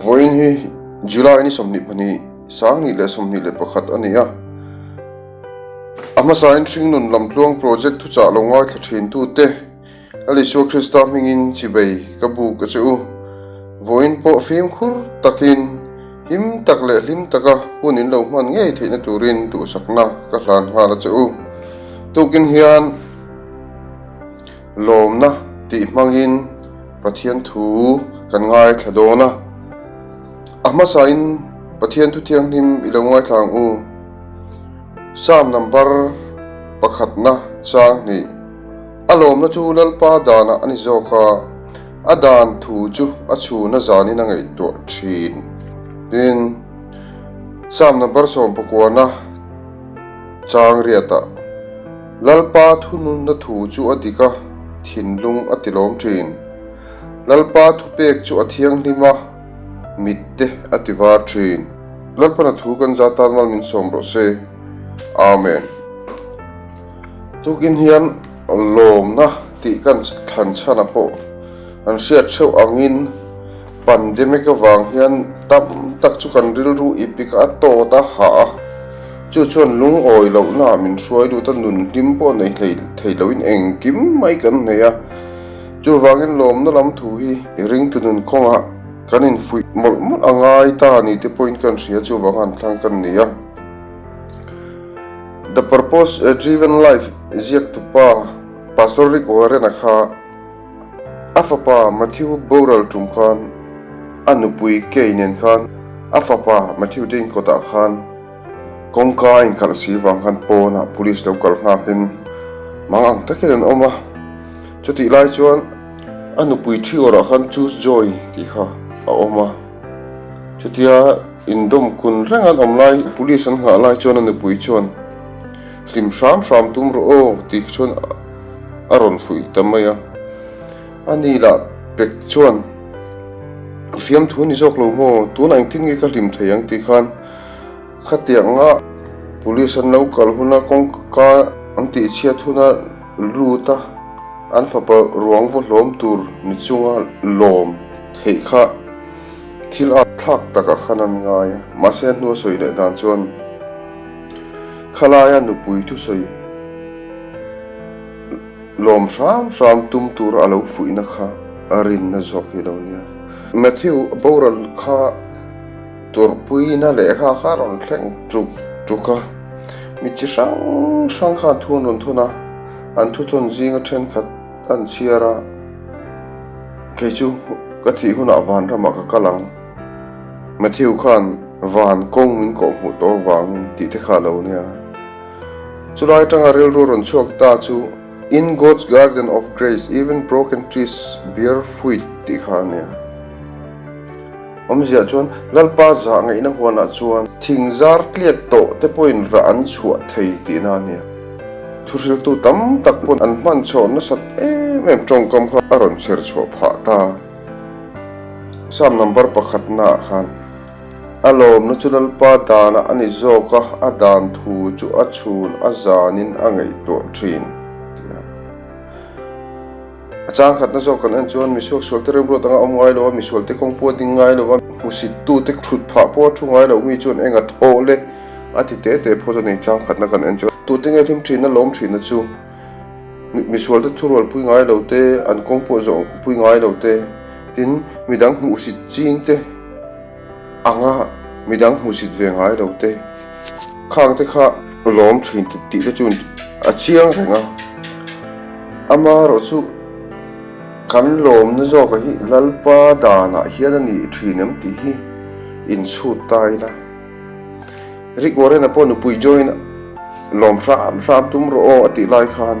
Vawiin hi July ni 22, 2021 a ni a. A hmasain Hringnun Lamtluang Project thuchah lo ngaithla thintute Lal Isua Krista hmingin chibei ka buk a che u. Vawiin pawh fimkhur takin him tak leh hlim taka hun in lo hman ngei theihna turin duhsakna ka hlan nghal a che u. Tukin hian lawmna tih hmangin Pathian thu kan ngaithla dawn a. A hmasain Pathian thu thianghlim i lo ngaithla ang u. Psalm number pakhatna chang hnih. A lawmna chu Lalpa danah a ni zawk a, a dan thu chu a chhuna zanin a ngaihtuah thin. Tin, Psalm number sawmpakuana chang riatah, Lalpa thununna thu chu a dik a, thinlung a tilawm thin. Lalpa thupek chu a thianghlim a, mitte a tivar thin. Lalpana thu kan za tan mal min sawm rawh se. Amen. Tukin hian lawmna tih kan thlan chhan a pawh an hriat theuh angin pandemic avang hian tam tak chu kan rilru ipik a tawt a hah a, chu chuan lungawi lohna ah min hruai lut a, nun hlim pawh nei hlei thei loin engkim mai kan nei a, chuvangin lawmna lam thu hi ringtu nun kawngah kan infuih mawlh mawlh a ngai ta ni te pawhin kan hria chuvang han thlang kan ni a. The Purpose Driven Life ziaktupa Pastor Rick Warren-a kha a fapa Matthew boral tum khan a nupui Kay nen khan a fapa Matthew te inkawtah khan kawngka a inkalh si vang khan pawnah police lo kal nghakin mang ang takin an awm a. Chutih lai chuan a nupui thi awrah khan Choose Joy tih kha a awm a. Chutia indawm kun reng an awm lai, police an nghah lai chuan a nupui chuan, Hlim hram hram tum rawh aw tih chuan a rawn fuih ta mai a. A ni lah pek chuan, Fiamthu ni zawk lo maw, tunah engtin nge ka hlim thei ang tih khan khatianga police an lo kal huna kawngka an tihchhiat huna lut a, An fapa ruang vaw hlawm tur ni chunga lawm theih kha thil a thlak takah khan an ngai a, mahse a hnua sawi leh dan chuan khalaia nupui thusawi lawm hram hram tum tur a lo fuihna kha a rinna zawk hi lo nia. Matthew boral kha Tawrhpuina lehkha kha a rawn thleng tuk tuk a, mi chi hrang hrang khan thu an rawn thawn a, an thuthawn zinga thenkhat an chhiar a, kei chu ka thih hunah van ramah ka kal ang, Matthew khan van kawng min kawh hmuh tawh avangin tih te kha a lo nia. Chulai atanga rilru rawn chhuak ta chu In God's Garden of Grace even broken trees bear fruit tih kha a nia. Awmzia chuan Lalpa zah ngaihna huanah chuan thing zar tliak tawh te pawhin rah an chhuah thei tihna a nia. Thuhriltu tam tak pawn an hman chhuah nasat em em tawngkam kha a rawn chher chhuah phah ta. Psalm number pakhatnaah khan a lawmna chu Lalpa danah a ni zawk a, a dan thu chu a chhun a zanin a ngaihtuah thin tia. A chang khatna zawk kan en chuan misuak sualte remruat anga awm ngai lo a, misualte kawng pawh a ding ngai lo a, hmusittute thut phah pawh a thu ngai lo mi chuan eng a thaw le a ti te te phawt a ni. Chang khatna kan en chuan tute nge hlim thina lawm thina chu misualte thurual pui ngai lo te, an kawng pawh zawh pui ngai lo te, tin midang hmuhsit ching te anga midang hmuhsit ve ngai lo te khang te kha lawm thin tih te chu a chiang reng a. Amaherawh chu kan lawmna zawka hi Lalpa danah hian a nih thin em tih hi inchhut ta ila. Rick Warren-a pawh nupui join lawm hram hram tum rawh aw a tih lai khan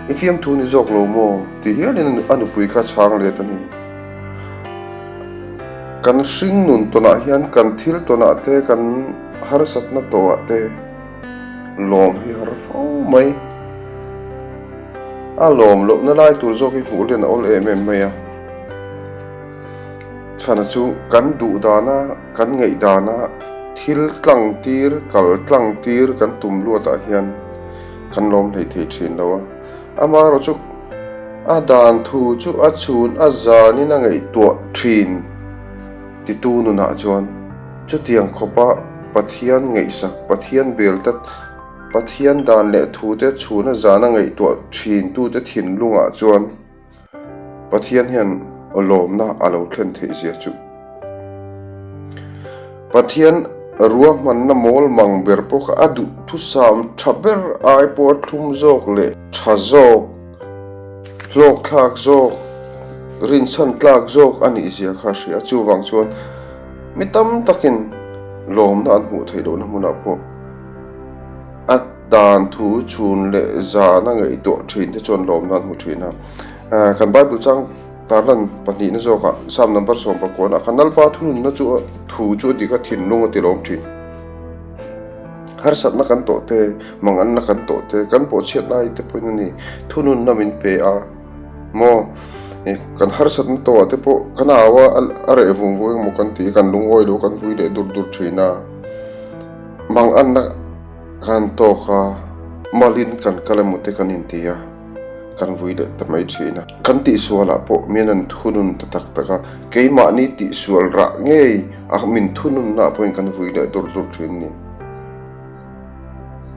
i fiamthu ni zawk lo maw tih hialin a nupui kha chhang let a ni. Kan hringnun tawnah hian kan thil tawnah te kan harsatna tawhah te, Lawm hi har fo mai. A lawm lohna lai tur zawk hi hmuh lian a awl em em mai a. Chhana chu kan duh dana, kan ngaih dana thil tlang tir, kal tlang tir kan tum luatah hian kan lawm hlei thei thin lo a. Amaherawh chu a dan thu chu a chhun a zanin a ngaihtuah thin. titu nunah chuan chutiang khawpa Pathian ngaihsak, Pathian bel tlat, Pathian dan leh thute chhuna zana ngaihtuah thintute thinlungah chuan Pathian hian lawmna a lo thlen theih zia chu. Pathian ruahmanna mawl mang ber pawh kha a duhthusam tha ber ai pawh a thlum zawk leh tha zawk, hlawkthlak zawk, rinchhan tlak zawk a nih zia kha a hria a. Chuvang chuan mi tam takin lawmna an hmuh theih lohna hmunah pawh a dan thu chhun leh zana ngaihtuah thin te chuan lawmna an hmu thin a. Kan Bible chang tarlan pahnihna zawkah Psalm number 19 ah khan Lalpa thununna chu thu chu a dik a thinlung a ti lawm thin. Harsatna kan tawh te, manganna kan tawh te, kan pawhchhiat lai te pawhin a ni thununna min pe a maw? Kan harsatna tawhah te pawh kan au a, a reh vung vung emaw kan ti a, kan lungawi lo kan vui leh dur dur thin a. Manganna kan tawk a, malin kan kal emaw te kan inti a. Kan vui leh ta mai thin a. Kan tihsualah pawh mian an thunun ta tak tak a, keimahni tihsual rah ngei a min thununnaah pawhin kan vui leh dur dur thin a ni.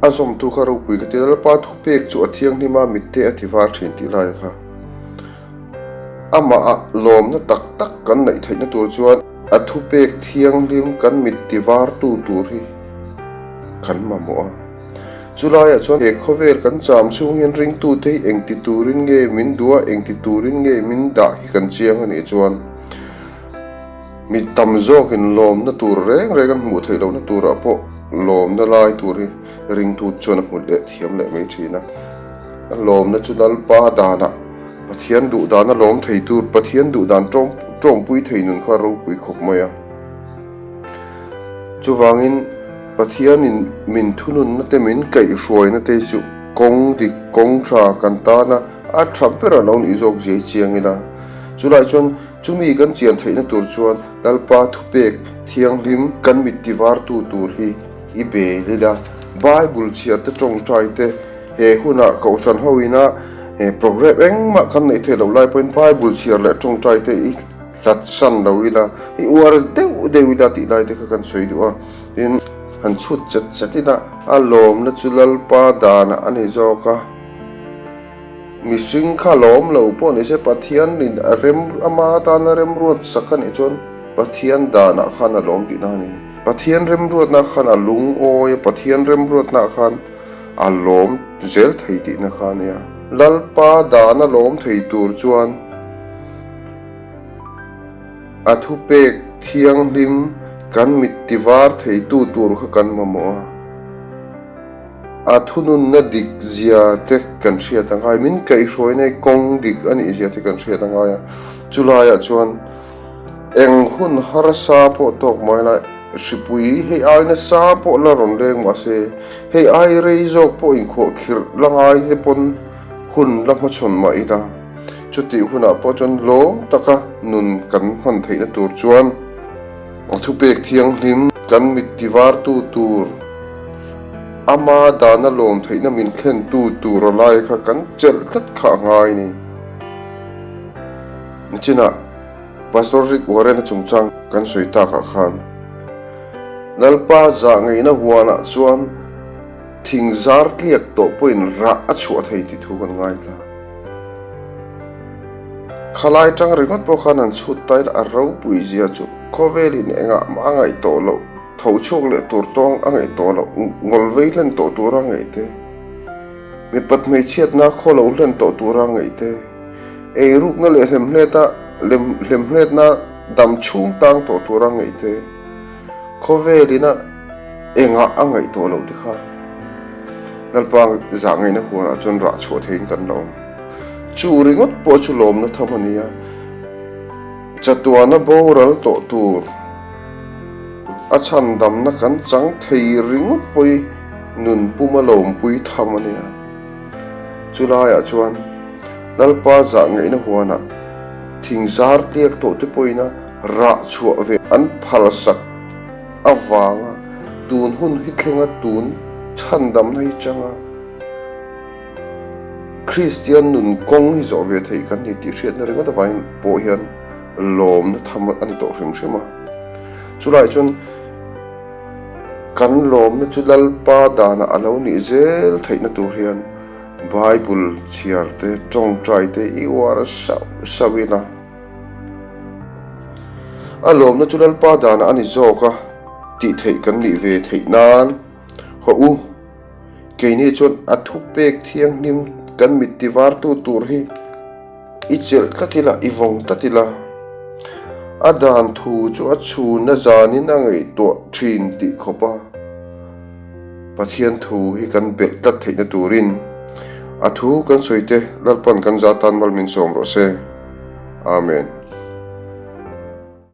A zawmtu kha ropui ka ti, Lalpa thupek chu a thianghlim a, mitte a ti var thin tih lai kha. Amah ah lawmna tak tak kan neih theihna tur chuan a thupek thianghlim kan mit ti vartu tur hi kan mamawh a. Chulaiah chuan he khawvel kan cham chhung hian ringtute hi engti turin nge min duh a, engti turin nge min dah hi kan chiang a nih chuan mi tam zawkin lawmna tur reng reng an hmuh theih lohna turah pawh lawmna lai tur hi ringtu chuan a hmu leh thiam leh mai thin a. A lawmna chu Lalpa danah Pathian duh dana lawm thei tur, Pathian duh dan tawmpui thei nun kha ropui khawp mai a. Chuvangin Pathianin min thununna te min kaihhruaina te chu kawng dik, kawng tha kan tana a tha ber a lo nih zawk zia i chiang ila. Chulai chuan chumi kan chian theihna tur chuan Lalpa thupek thianghlim kan mit tivartu tur hi i bel ila. Bible chhiar te tawngtai te he hunah Kohhran ho ina programme engmah kan neih theih loh lai pawhin Bible chhiar leh tawngtai te i Hlat san lo ila, i uar deuh deuh ila tih lai te kha kan sawi duh a, tin, han chhut chat chat ila a lawmna chu Lalpa danah a ni zawk a, mihring kha lawm lo pawh ni se Pathian in a rem ama atana remruat sak a nih chuan Pathian danah khan a lawm tihna a ni. Pathian remruatna khan a lungawi a, Pathian remruatna khan a lawm zel thei tihna kha a nia. Lalpa dana lawm thei tur chuan. A thupek thianghlim kan mit tivar theitu tur kha kan mamawh a. A thununna dik zia te kan hriat a ngai, min kaihhruaina hi kawng dik a nih zia te kan hriat a ngai a. Chulaiah chuan eng hun harsa pawh tawk mai la, hripui hei ai nasa pawh la rawn leng mahse, hei ai rei zawk pawh inkhuahkhirh la ngai te pawn hun la hmachhawn mah ila. Chutih hunah pawh chuan lawm taka nun kan hman theihna tur chuan a thupek thianghlim kan mit tivartu tur, ama dana lawm theihna min thlentu tur a lai kha kan chelh tlat kha a ngai a ni. Nichinah Pastor Rick Warren-a chungchang kan sawi takah khan Lalpa zah ngeihna huanah chuan Thing zar tliak tawh pawhin rah a chhuah thei tih thu kan ngaithla. Khalai tang ringawt pawh khan han chhut ta ila a ropui zia chu khawvelin engah mah a ngaih tawh loh, tho chhuak leh tur tawng a ngaih tawh loh, ngawl vei hlen tawh tura ngaih te, mipat hmeichhiatna khaw lo hlen tawh tura ngaih te, eirukna leh hlemhleta hlemhletna dam chhung tang tawh tura ngaih te, khawvelina Engah a ngaih tawh loh te kha Lalpa zah ngaihna huanah chuan rah chhuah theiin kan la awm. Chu ringawt pawh chu lawmna tham a ni a, chatuana boral tawh tur a chhandamna kan chang thei ringawt pawh hi nun puma lawmpui tham a ni a. Chulaiah chuan Lalpa zah ngaihna huanah thing zar tliak tawh te pawhin a rah chhuah ve an phalsak. Avanga tun hun hi thlenga tun chhandamna hi changa Kristian nun kawng hi zawh ve theih kan ni tih hriatna ringawt avangin pawh hian lawmna tham a ni tawh hrim hrim a. Chulaiah chuan kan lawmna chu Lalpa danah a lo nih zel theihna tur hian Bible chhiar te, tawngtai te i uar sauh sauh ila. A lawmna chu Lalpa danah a ni zawk a tih theih kan nih ve theih nan hawh u. Keini chuan a thupek thianghlim kan mit tivartu tur hi i chelh tlat ila, i vawng tlat ila. A dan thu chu a chhunna zanin a ngaihtuah thin tih khawp a, Pathian thu hi kan belh tlat theihna turin a thu kan sawi te Lalpan kan za tan mal min sawm rawh se. Amen.